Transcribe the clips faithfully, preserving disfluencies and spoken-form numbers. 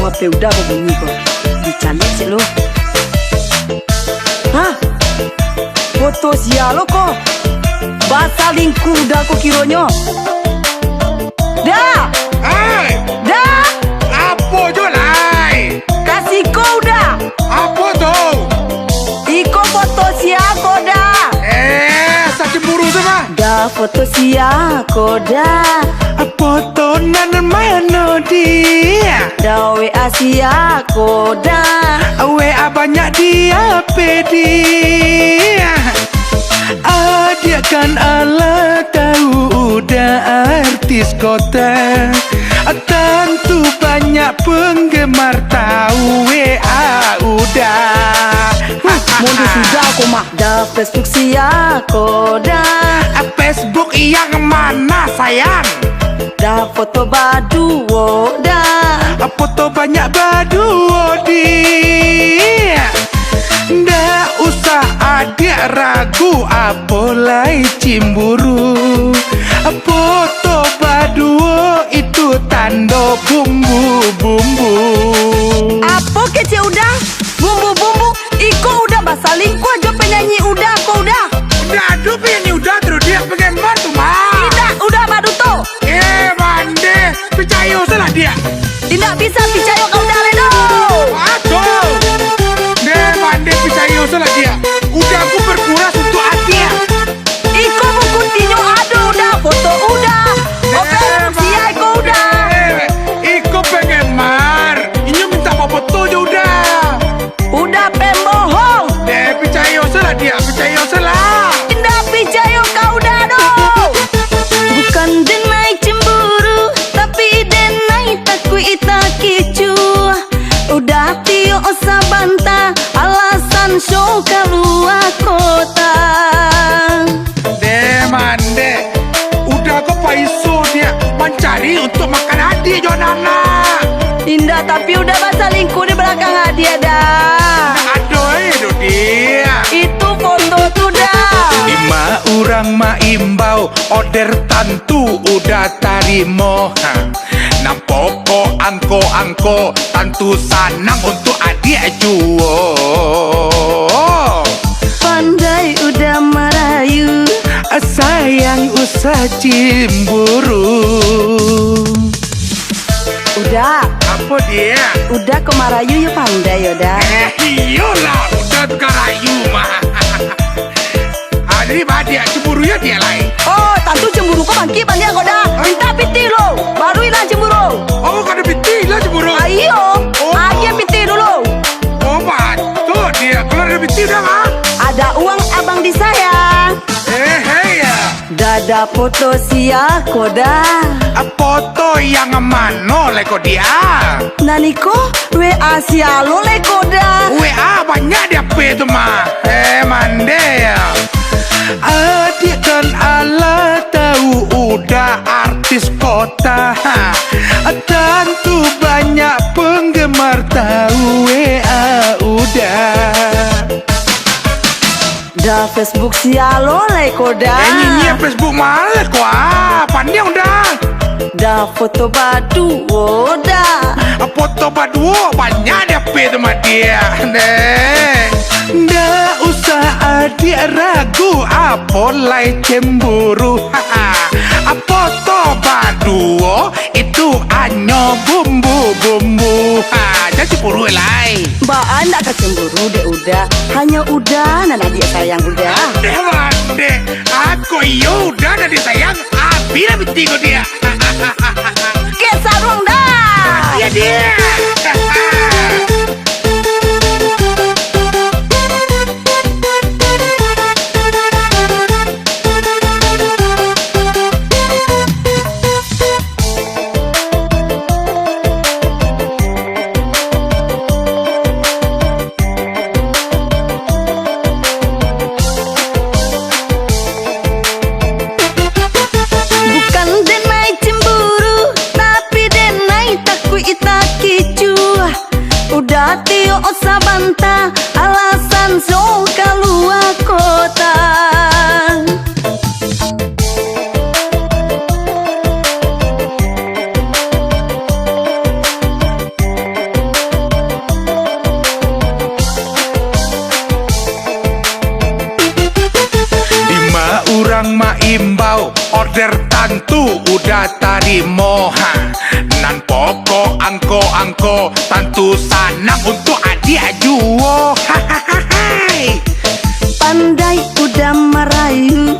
Pe Uda ko bunyi ko. Dicaliak ciek lo. Hah? Foto sia lo ko? Basalingkuah Uda ko kironyo. Da! Hai! Da! Apo jo lai? Ka siko Uda! Apo tu? Iko foto sia ko Da? Eh, asa cemburu tu mah. Da foto sia ko Da? Foto nan mano dia? Da W A sia ko Da? W A banyak di H P dia. Adiak kan alah tahu Uda artis kota. Tantu banyak penggemar tahu W A Uda. Huh, mundur sudah ko mah. Da Facebook sia ko Da? Facebook yang mana sayang? Da foto baduo Da? Foto banyak baduo di. Ndak usah adiak ragu, apo lai cemburu. Foto baduo itu tando bumbu-bumbu. Apo kecek Uda? Bumbu-bumbu, iko Uda basalingkuah jo penyanyi Uda ko Uda. Ndak ado penyanyi Uda tu, diak penggemar tu mah. Indak, Uda baduto. Eh, mandeh, picayo salah diak. Indak bisa picayo ka Uda lai doh. Aduh. Deh, mandeh picayo salah diak. Uda aku berkuras untuk adiak. Iko buku tinyo ado Uda, foto Uda. Oke, eh, sia iko Uda. Eh, iko penggemar. Inyo minta bafoto jo Uda. Uda pembohong. Eh, picayo salah diak, picayo salah. Indak picayo ka Uda doh. Bukan denai cemburu, tapi denai takuik takicuah. Uda tiok sabanta, alasan show kalua kota. Deh, mandeh. Uda ko paiso diak mancari untuk makan adiak jo anak-anak. Indak, tapi Uda basalingkuah di balakang adiak Da. Aduh, eh, diak. Itu foto tu Da. Ima urang maimbau, order tantu Uda tarimo. Ha. Nan pokok angko-angko tantu sanang untuk adiak juo. Pandai Uda marayu, sayang usah cemburu. Uda. Apo diak? Uda ko marayu yo pandai yo Da. Eh, iyolah, Uda tu ka rayu mah. Ah, jadi ba diak cemburu yo diak lai? Oh, tantu cemburu ko bangkik baliak ko Da. Mintak pitih lo, baru ilang cemburu. Oh, ka ado pitih ilang cemburu? Ah, iyo. Oh. Agiah pitih dulu. Oh, batua diak. Kalau ado pitih Uda mah. Ada uang abang disayang. Eh, hei ya. Dada foto sia ko Da? Ah, foto yang mano lai ko diak? Nan iko W A sia lo lai ko Da? W A banyak di H P tu mah. Eh, mandeh ya. Adiak kan alah tahu Uda artis kota. Tantu banyak penggemar tahu W A Uda. Da Facebook sia lo lai ko Da? Eh, nyinyia Facebook malah ko, ah. Pandiang Da. Da foto baduo Da. Foto baduo banyak di H P tu mah diak. Deh. Ndak usah adiak ragu, apo lai cemburu. Foto baduo itu hanyo bumbu-bumbu. Ha, jan cemburu lai. Baa ndak ka cemburu dek Uda? Hanyo Uda nan adiak sayang Uda. Deh, mandeh. Ako iyo Uda nan disayang. Abih lah pitih ko diak. Kek sarung Da. Iyo diak. Bukan denai cemburu, tapi denai takuik takicuah. Tertantu Uda tarimo, ha. Nan pokok angko-angko, tantu sanang untuak adiak juo. Hahaha. Pandai Uda marayu.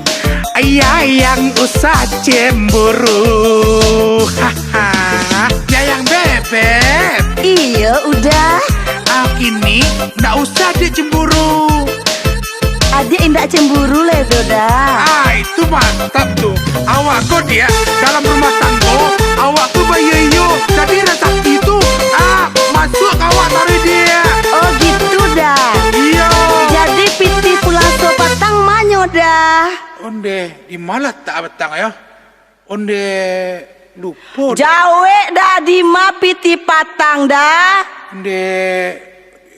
Yayang usah cemburu. Haha. Yayang bebeb. Iyo, Uda. Ah, kini ndak usah dek cemburu. Adiak indak cemburu lai doh, Da. Ah, itu mantap tu. Awak ko, Diak, dalam rumah tanggo, awak tu baiyo-iyo. Jadi rasaki tu, ah, masuak ka awak taruih, Diak. Oh, gitu, Da. Iyo. Jadi pitih pulaso patang manyo, Da? Onde, di ma latak patang yo? Onde lupo. Jawek, Da, di ma pitih patang, Da? Onde,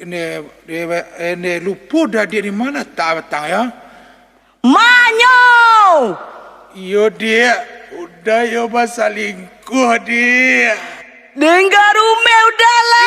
onde, onde, onde lupo, Da, di ma latak patang yo? Manyo! Iyo, Diak. Uda yo basalingkuah, Diak. Dengga rumeh Uda lah.